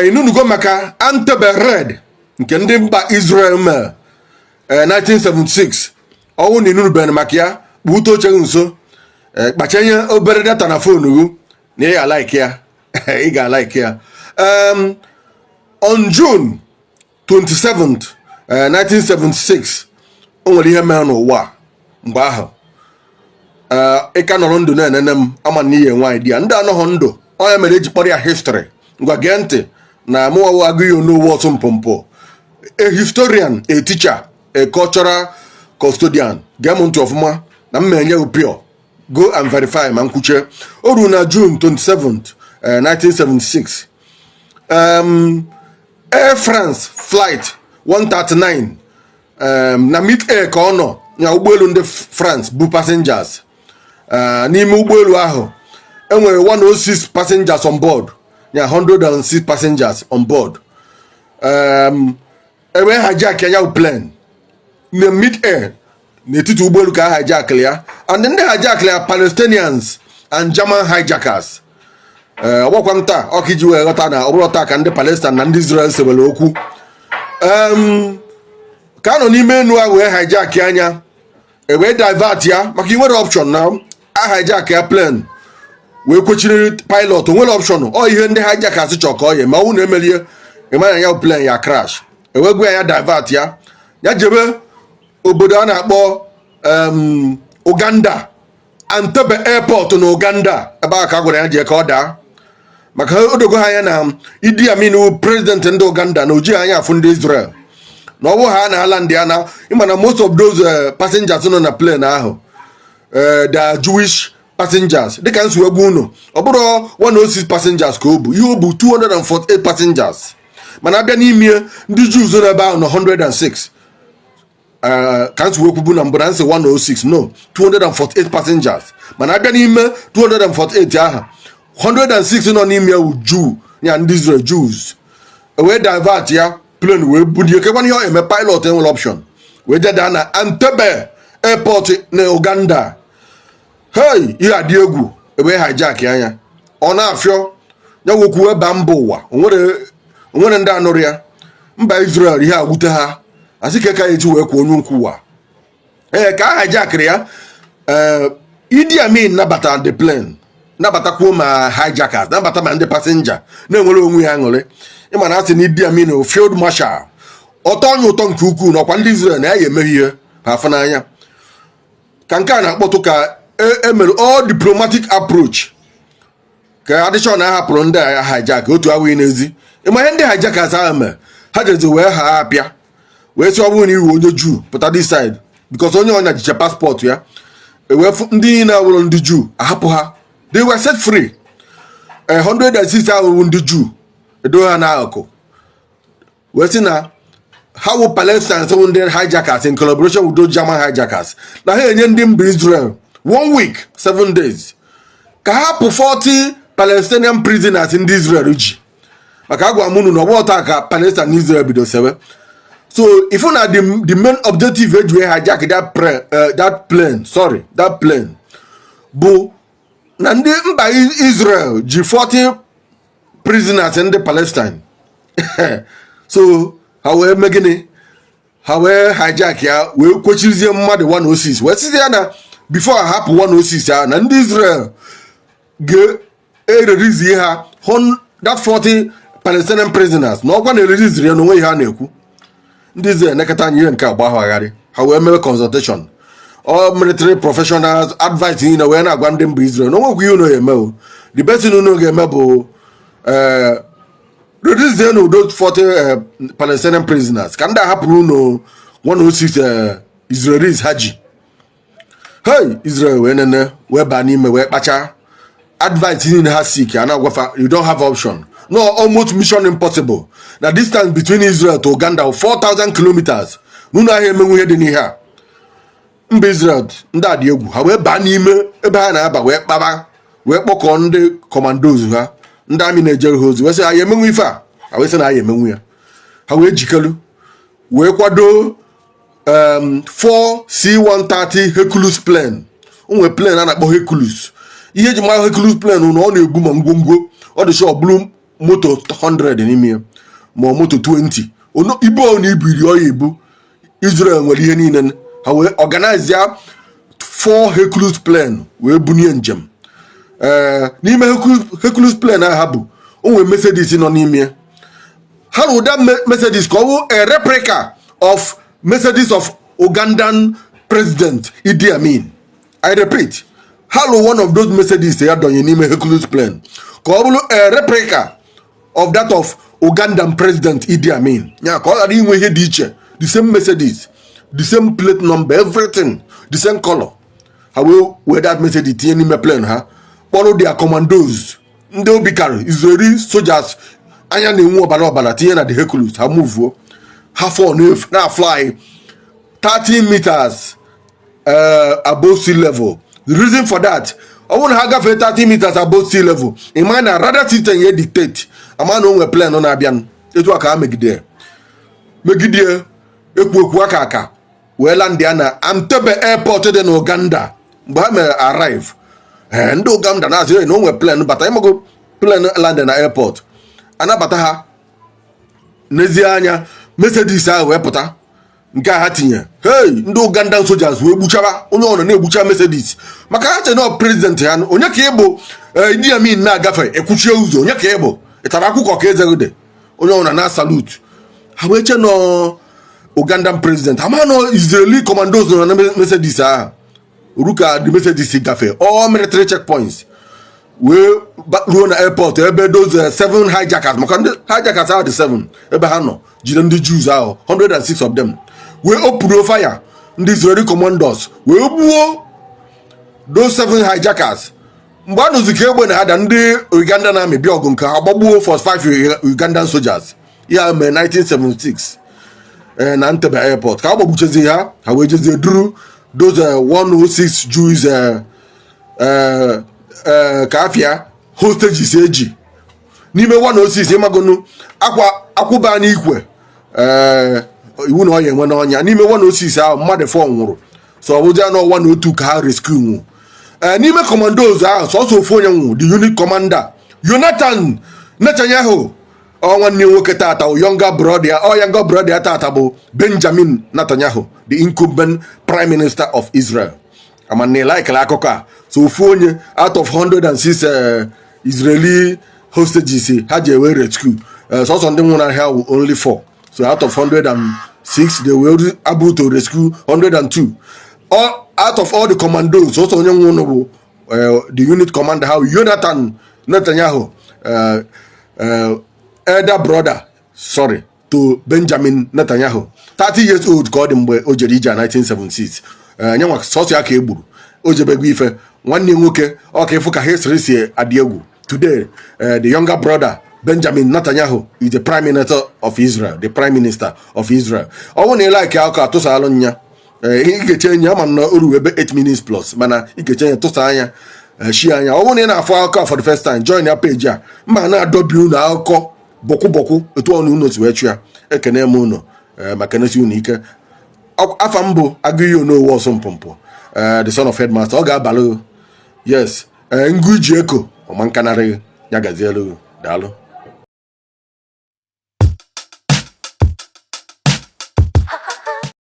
Ịnụnugo maka Entebbe Raid nke ndị mba Israel mere 1976? Ọwụ na ịnụnubeghị maka ya, kpute oche gị nso, kpachenye obere data na phone gị na ị ga-alike ya, ị ga-alike ya. On June 27th, 1976, o nwere ihe mere n'ụwa mgbe ahụ. Ị ka nọrọ ndụ na-enene m, ama na ihe nwaanyị di ya ndị anọghọ ndụ, onye mere eji kpọrọ ya history. Ngwa, gee ntị na mụnwawo agụghị onowu ọtụ mpụmpụ, a historian, a teacher, a cultural custodian. Gee m ntị ọfụma na m enye pure, go and verify ma nkwuche. O ruru na June 27th, 1976, Air France flight 139, na mid air ka ọ nọ na ụgbọelu ndị France bụ passengers. N'ime ụgbọelu ahụ, enwere 106 passengers on board, ya 106 passengers on board. Ewee hijack ya plane na mid air, n'etiti ụgbọelu ka a hijack ya, and ndị hijack ya, Palestinians and German hijackers. Ọgbakwa m taa ọka iji wee ghọta na ọ bụrụ taa ka ndị Palestine na ndị Israel sewere okwu. Ka a nọ n'ime enu a wee hijack anya, ewee divert ya, maka i nwere option na a hijack ya plane wee kwechiri pilot, o nwere option. Ọ ihe ndị hijackers chọrọ ka ọ ya ma ọ na emerie, ịmanya ya plane ya crash. Ewee gwa ya divert ya, ya jebe obodo a na-akpọ Uganda, Entebbe Airport na Uganda. Ebe a ka a gwara ya jee ka ọ daa, maka odogo ha anya na Idi Amin wụ president ndị Uganda, na ojighị anya afụ ndị Israel na ọ bụ ha na-ala ndị ana. Ịma na most of those passengers nọ na plane ahụ, they are Jewish passengers. Dịka nsi egwu unu, ọ bụrụ 106 passengers ka o bu, ihe o bu 248 passengers, mana abịa n'ime ndị Jews nọ ebe ahụ nọ 106. Ka nsi wee kwubu na mbụ na nsị 106, no, 248 passengers, mana abịa n'ime 248 ahụ, 106 nọ n'ime ewu Jew ya, ndị Israel, Jews. Wee divert ya plane wee bulie, kekwana ihe ọ eme, pilot enwere option, wee jeda na Entebbe Airport na Uganda. Hey, ihe adị egwu! Ewee hijack ya anya, ọ na-afịọ ya wokwu ebe mba ụwa onwere ndị anụrụ ya. Mba Israel, ihe agwute ha, asị ka eji wee kwuo onye ukwu ụwa. Ee, ka a hijackịrị ya, ee, Idi Amin nabata the plane, nabatakwuo ma hijackers, nabata ma ndị passenger, na-enwere onwe ya aṅụrị. Ịma na asị na Idi Amin bụ field marshal, ọtọ onye ụtọ nke ukwuu na ọkwa ndị Israel na ya ya emeghe ihe ha afọ n'anya. Ka nke a na-akpọtụ, ka emere all diplomatic approach ka adịchọ na ahapụrụ ndị a hijack otu awụghị n'ezi. Ịma ihe ndị hijackers ahụ mere? Ha jezi wee ha apịa wee sị, ọ bụrụ na iwu onye Juu, pụta this side, because onye ọnya jiche passport ya. Ewee fụ ndị niile awụrụ ndị Juu, ahapụ ha, they were set free. 106 ahụ ndị Juu, edo ha n'akụkụ, wee sị na ha wụ Palestines wụ ndị hijackers in collaboration with those German hijackers, na ha enye ndị mba Israel one week, 7 days, ka ha hapụ 40 Palestinian prisoners ndị Israel ji. Maka agwa m unu na ọgbọ taa ka Palestine na Israel bido sewe. So if na the main objective eji wee hijack that plane, sorry, that plane, bụ na ndị mba Israel ji 40 prisoners ndị Palestine. So ha wee mee gịnị? Ha wee hijack ya, wee kwechirizie mmadụ 106, wee sizie ya na before ha hapụ 106 ahụ, na ndị Israel ga-ererizie ha that 40 Palestinian prisoners, na ọkwa na-ereriziri ya n'onwe ihe a na-ekwu. Ndị Israel nekọta anya ihe nke agba ahụ agharị, ha wee mewe consultation, all military professionals advice niile, wee na-agwa ndị mba Israel na onwekwa ihe unu ga-eme o. The best thing unu ga-eme bụ release n'udo 40 Palestinian prisoners, ka ndị a hapụrụ unu 106 Israelis ha ji. Hey, Israel wee nene, wee baa n'ime, wee kpacha advice niile ha seek a na-agwafa, you don't have option, no, almost mission impossible, na distance between Israel to Uganda 4000 kilometers, n'ụlọ ahịa emenwu ihe dị n'ihe a. Mba Israel, ndị a dị egwu. Ha wee baa n'ime ebe ha na-aba, wee kpaba, wee kpọkọọ ndị commandos ha, ndị amị na-ejere ha ozi, wee sị, anyị emenwu ife a? Ha wee sị na anyị emenwu ya. Ha wee jikelu, wee kwado 4 C-130 Hercules plane. O nwere plane a na-akpọ Hercules. Ihe eji mara Hercules plane na ọ na-ebu ma ngwongwo, ọ dị sure bụrụ Moto 100 n'ime ya ma ọ moto 20, ibu ọ na ibiri ọ ya ebu. Israel nwere ihe niile. Ha wee organize ya four Hercules plane wee bunie njem. Ee, n'ime Hercules plane ahụ ha bụ, o nwere Mercedes nọ n'ime ya. Ha na ụda Mercedes ka ọ bụ a replica of Mercedes of Ugandan President Idi Amin. I repeat, ha lụ one of those Mercedes ya dọnye n'ime Hercules plane ka ọ bụrụ a replica of that of Ugandan President Idi Amin, ya ka ọ ghara inwe ihe dị iche. The same Mercedes, the same plate number, everything the same color. Ha wee wee that Mercedes tinye n'ime plane ha, kpọrọ their commandos, ndị obi karị Israeli soldiers anya na-enwu ọbara ọbara, tinye na the Hercules. Ha muvuo, ha fọ na fly 30 meters above sea level. The reason for that, ọ bụrụ na ha gafee 30 meters above sea level, ị ma na radar system ya dictate ama na o nwere plane na-abịa. Etu a ka ha megide megide ekwu ekwu aka aka wee land ya na Entebbe Airport dị na Uganda. Mgbe ha mere arrive, ee, ndị Uganda na-asị na o nwere plane bata. Ịmago plane land na airport, anabata ha. N'ezie anya Mercedes ahụ wee pụta nke a ha tinye. Hey, ndị Ugandan soldiers wee gbuchara onye ọ nọ na-egbucha Mercedes maka ha che na president ha. Onye ka ị bụ? Idi Amin na-agafe, ekwuchie ụzọ. Onye ka ị bụ? Ị tara akwụkwọ ka eze dị? Onye ọbụla na salute. Ha wee che nọ Ugandan president, ha ma nọ Israeli commandos nọ na Mercedes ahụ. Ruka the Mercedes gafe all military checkpoints wee ruo na airport ebe those seven hijackers, maka ndị hijackers ahụ dị seven, ebe ha nọ jide ndị Jews ahụ, 106 of them, wee open fire. Ndị Israeli commandos wee gbuo those seven hijackers. Mgbe a nụzi ka egbe na-ada, ndị Uganda na-amị bịa ọgụ nke ha, gbagbuo 45 Ugandan soldiers. Ya mee 1976 na Entebbe Airport ka a gbagbuchezi ha. Ha wee jezie duru those 106 Jews ka afịa hostages eji n'ime 106. Ịmagonu akwa akwụba n'ikwe iwu na ọ ya enwe n'ọnya. N'ime 106 ahụ, mmadụ 4 nwụrụ, so ọ bụzia na 102 ka ha rescue nwụ. Ee, n'ime commandos ahụ, sọsọ ofu onye nwụ, the unit commander Yonatan Netanyahu. Ọ nwanne nwoke tata, younger brother ya, ọ younger brother ya tata bụ Benjamin Netanyahu, the incumbent prime minister of Israel. Ama na ịlaikele akụkọ a. So ofu onye out of 106 Israeli hostages ha ji ewe rescue, sọsọ ndị nwụrụ ahịa wụ only 4. So out of 106, they were able to rescue 102. All, out of all the commandos, sọsọ onye nwụrụ bụ the unit commander ha, Jonathan Netanyahu, elder brother, sorry, to Benjamin Netanyahu. 30 years old ka ọ dị mgbe o jere ije a 1976. Nyenwa sọsọ ya ka e gburu. O jebego ife nwanne ya nwoke ọ ka ịfụ ka history si adị egwu. Today, the younger brother Benjamin Netanyahu is the prime minister of Israel, the prime minister of Israel. Ọ bụrụ na ị like akụkọ, atụsalụ nya. Ị ga-eche enyi ama na o ruru ebe 8 minutes plus, mana ị ga-eche ya, tụsa anya, shie anya. Ọ bụrụ na ị na-afụ akụkọ for the first time, join ya page a mma na-adọbi unu akụkọ bọkwụ bọkwụ etu ọnụ unu si wee chụ ya. Ekene m unu ma kenesi unu ike. Afa m bụ Agụiyi Onowu Ọsụ Mpụmpụ, the son of headmaster. Ọ ga-abalị. Yes, ngụ iji eko ọma nkanarị ya gazielu. Daalụ.